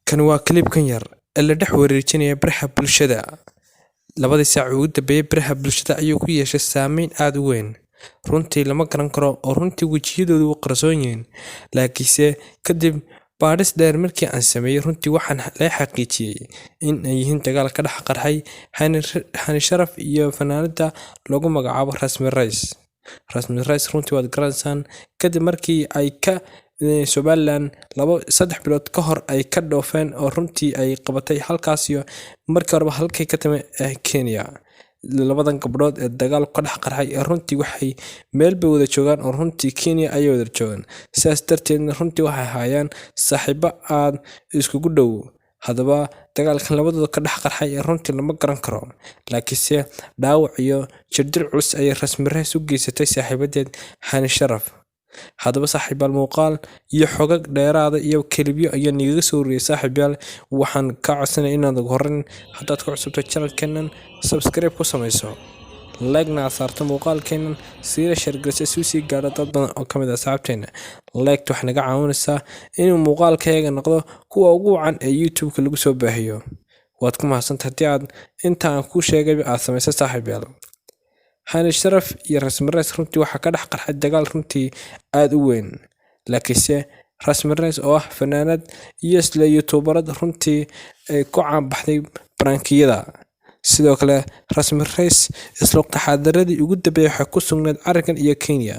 Kani waa clip-kan yar ee la dhex wareejinaya baraha bulshada. Labadii saac ugu dambeeyay baraha bulshada ayuu ku yeeshay saameyn aad u weyn. Runtii lama garan karo oo runtii wejiyadoodu way qarsoon yihiin. Laakiinse kadib baadhis dheer markii aan sameeyay, runtii waxaan la xaqiijiyay in ay yihiin dagaal ka dhex qarxay Hani Sharaf iyo fanaanada lagu magacaabo Rasmi Rice. Rasmi Rice runtii waad garanaysaan, kadib markii ay ka Somaliland 2-3 bilood ka hor ay ka dhoofeen oo runtii ay qabatay halkaas iyo markii horeba halkay ka timi ee Kenya. Labadan gabdhood ee dagaal ka dhex qarxay ee runtii waxay meel bay wada joogaan oo runtii Kenya ayay wada joogaan. Sidaas darteedna runtii waxay hayaan saaxiibo aad iskugu dhow. Haddaba dagaalkan labadooda ka dhex qarxay ee runtii lama garan karo. Laakiinse dhaawac iyo jirdil culus ayay Rasmi Rice u geysatay saaxiibadeed Hani Sharaf. Haddaba saaxiibayaal, muuqaal iyo xogag dheeraada iyo clipyo ayaa nigaga soo ururiyay saaxiibayaal. Waxaan ka codsanaya inaad ugu horreyn haddaad ku cusubto channel-keenan subscribe ku samayso, like-na aad saarto muuqaalkeenan, siina share garayso si uu sii gaadho dad badan oo ka mid ah asxaabteena. Like-ta waxay naga caawinaysaa inuu muuqaalkayaga noqdo kuwa ugu wacan ee YouTube-ka lagu soo baahiyo. Waad ku mahadsantahay haddii aad inta aan kuu sheegay aad samaysay saaxiibayaal. Hani Sharaf iyo Rasmi Rice runtii waxaa ka dhex qarxay dagaal runtii aad u weyn. Laakiinse Rasmi Rice oo ah fanaanad iyo isla YouTuberad runtii ay ku caan baxday prank-iyada. Sidoo kale Rasmi Rice isla waqti xaadiradii ugu dambeeyay waxay ku sugnayd arrinkan iyo Kenya,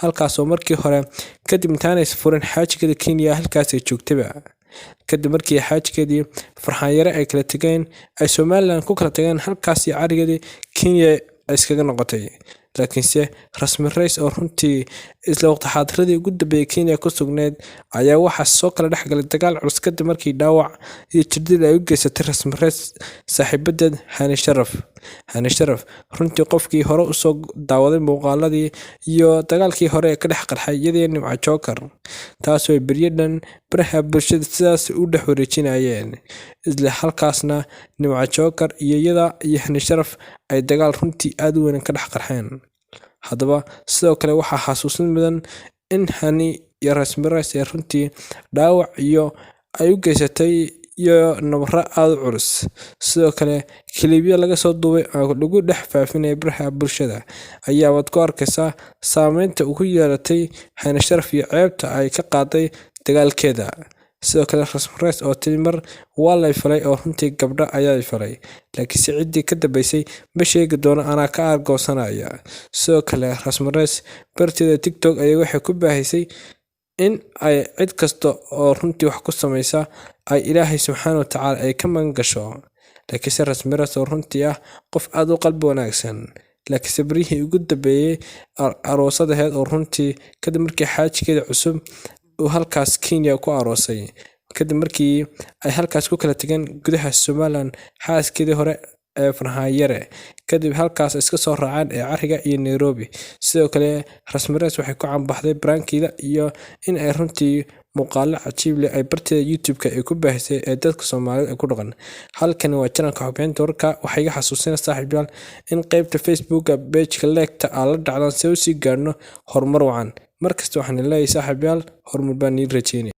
halkaas oo markii hore kadib intaanay furin xaajigeeda Kenya halkaas ay joogtayba. Kadib markii xaajigeedii Farxaan Yare ay kala tageen, ay Somaliland ku kala tageen, halkaas iyo carigeedii Kenya ay iskaga noqotay. Laakiinse Rasmi Rice oo runtii isla waqti xaadiradii ugu dambeeyay Kenya ku sugnayd ayaa waxaa soo kala dhex galay dagaal culus kadib markii dhaawac iyo jirdil ay u geysatay Rasmi Rice saaxiibadeed Hani Sharaf. Hani Sharaf runtii qofkii hore u soo daawaday muuqaaladii iyo dagaalkii hore ee ka dhex qarxay iyadii Nimco Joker, taasoo ay beryo dhan baraha bulshada sidaas u dhex wareejinayeen. Isla halkaasna Nimco Joker iyo iyada iyo Hani Sharaf ay dagaal runtii aad u weyn ka dhex qarxeen. Haddaba sidoo kale waxaa xasuusin mudan in Hani iyo Rasmi Rice ee runtii dhaawac iyo ay u geysatay iyo nabaro aad u culus. Sidoo kale clipyo laga soo duubay oo lagu dhex faafinayay baraha bulshada ayaa waad ku arkaysaa saameynta uu ku yeelatay Hani Sharaf iyo ceebta ay ka qaaday dagaalkeeda. Sidoo kale Rasmi Rice oo tiri mar waa lay falay oo runtii gabdho ayaa falay, laakiinse ciddii ka dambeysay ma sheegi doono, anaa ka aargoosanaya. Sidoo kale Rasmi Rice barteeda TikTok ayay waxay ku baahisay in ay cid kasta oo runtii wax ku samaysa ay Ilaahay subxaanahu wa tacaala ay ka magan gasho. Laakiinse Rasmi Rice oo runtii ah qof aad u qalbi wanaagsan, laakiinse beryihii ugu dambeeyay aroosadaheed oo runtii kadib markii xaajigeeda cusub uu halkaas Kenya ku aroosay, kadib markii ay halkaas ku kala tageen gudaha Somaliland xaaskeedii hore ee Farxaan Yare, kadib halkaas iska soo raaceen ee cariga iyo Nairobi. Sidoo kale Rasmi Rice waxay ku caan baxday prank-ida iyo in ay runtii muuqaalo cajiib leh ay barteeda YouTube-ka ay ku baahisay ee dadka Soomaaliyeed ay ku dhaqan. Halkani waa channel-ka xubinta wararka. Waxay iga xasuusinaysaa saaxiibayaal in qaybta Facebook-a page-ka like-ta aad la dhacdaan si u sii gaarno horumar wacan. Markasta waxaan leeyahay saaxiibayaal, horumar baan niin rajeynaya.